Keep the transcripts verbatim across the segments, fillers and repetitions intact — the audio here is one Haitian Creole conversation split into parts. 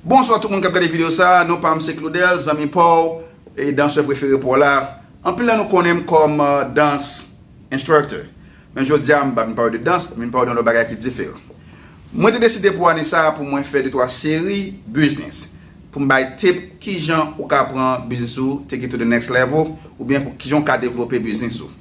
Bonswa tout moun k ap gade videyo sa a. Non pa m se Claudel, zanmi pa w e dansè prefere pa w la. Anpil nan nou konnen m kòm euh, dance instructor. Men jodi a m pa vin pale de dans, m vin pale de yon lòt bagay ki diferan. Mwen te deside pou ane sa a pou mwen fè de twa seri business. Pou m bay tip kijan ou ka pran business ou, take it to the next level, oubyen pou kijan ou ka devlope business ou.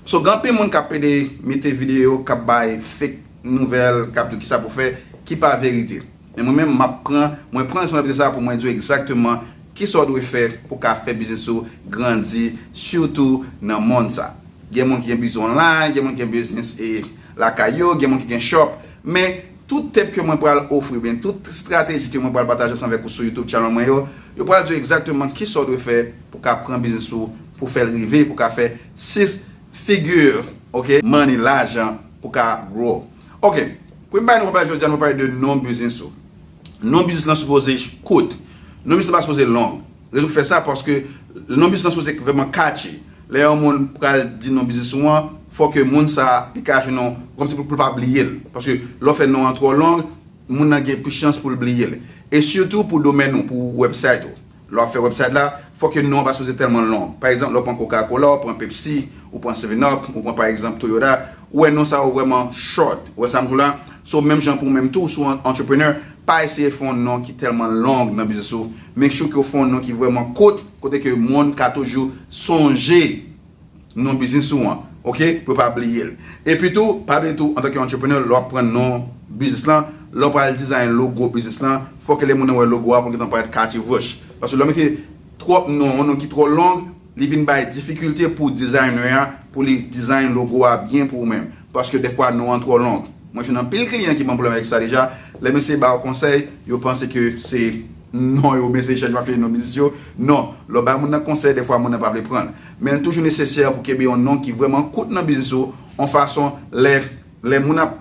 So gen anpil moun k ap pede mete videyo, k ap bay fake nouvèl, k ap di w kisa pou fè, ki pa verite. Men mwen menm, m ap pran, mwen pran responsablite sa pou mwen di w egzakteman kisa w dwe fè pou w ka fè biznis ou grandi, sitou nan mond sa. Gen moun ki gen biznis online, gen moun ki gen biznis e lakay yo, gen moun ki gen shop. Men tout tip ke mwen pral ofri, oubyen tout estrateji ke mwen pral pataje ansanm avèk ou sou YouTube channel mwen yo, yo pral di w egzakteman kisa w dwe fè pou w ka pran biznis ou, pou w fè l rive, pou w ka fè sis figure, ok, money, lajan, pou w ka grow. Ok, premye bagay nou pral pale jodi a, nou pral pale de non biznis ou. Non biznis lan sipoze kout. Non biznis lan pa sipoze long. Rezon ki fè sa, paske non biznis lan sipoze vrèman catchy. Lè yon moun pral di non biznis ou an, fò ke moun sa a, li ka jwenn yon, kòmsi pou, pou l pa bliye l. Paske lè w fè non an twò long, moun nan gen plis chans pou l bliye l. E sitou pou domèn ou, pou website ou. Lè w ap fè website la, fò ke non an pa sipoze tèlman long. Pa egzanp, lè w pran Coca-Cola, ou pran Pepsi, ou pran Seven Up, ou pran pa egzanp Toyota, ou wè non sa yo vrèman short. Ou wè sa m di w la? So, menm jan pou ou menm tou, si w entrepreneur, pa eseye fè yon non ki tèlman long nan biznis ou. Make sure ke w fè yon non ki vrèman kout, kote ke moun ka toujou sonje non biznis ou an, ok? Pou yo pa bliye l. Epi tou, pa bliye tou, antanke entrepreneur, lè w ap pran non biznis lan, lè w pral design logo biznis lan, fò ke lè moun nan wè logo a, pou l gentan parèt catchy vouch. Paske lè w mete twòp non, yon non ki twò long, li vin bay difikilte pou designer a, pou li design logo a byen pou ou menm. Paske dèfwa non an twò long. Mwen jwenn anpil kliyan ki ban m pwoblèm avèk sa deja. Lè m eseye ba yo konsèy, yo panse ke se non yo, oubyen se chanje m ap chanje non biznis yo. Non, lè w bay moun nan konsèy, dèfwa moun nan pa vle pran l. Men l toujou nesesè pou kenbe yon non ki vrèman kout nan biznis ou, yon fason lè, lè moun ap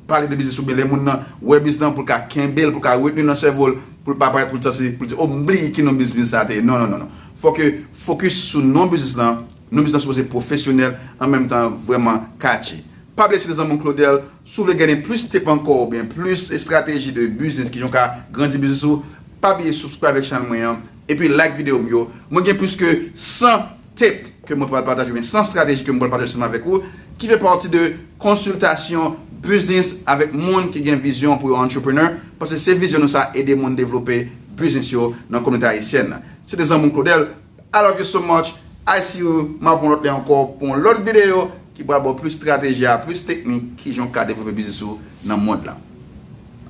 pale de biznis ou, oubyen lè moun nan wè biznis lan, pou l ka kenbe l, pou l ka retni l nan sèvo l, pou l pa parèt pou l santi, pou l di, "O, m bliye ki non biznis sa te ye." Non, non, non, non. Fò ke fokis sou non biznis lan, non biznis lan sipoze pwofesyonèl, an menm tan vrèman catchy. Pa bliye se te zanmi w Claudel, si w vle gade plis tip ankò oubyen plis estrateji de biznis, kijan w ka grandi biznis ou, pa bliye subscribe avèk chanèl mwen an, epi like videyo m yo. Mwen gen plis ke san tip ke mwen pral pataje, oubyen san estrateji ke mwen pral pataje ansanm avèk ou, ki fè pati de konsiltasyon biznis avèk moun ki gen vizyon pou yo entrepreneur, paske se vizyon nou sa ede moun devlope biznis yo nan kominote ayisyèn nan. Se te zanmi w Claudel, I love you so much. I see you. M ap yon lòt lè ankò pou yon lòt videyo ki pral ba w plis estrateji a, plis teknik, kijan w ka devlope biznis ou nan mond lan.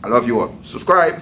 I love you all. Subscribe.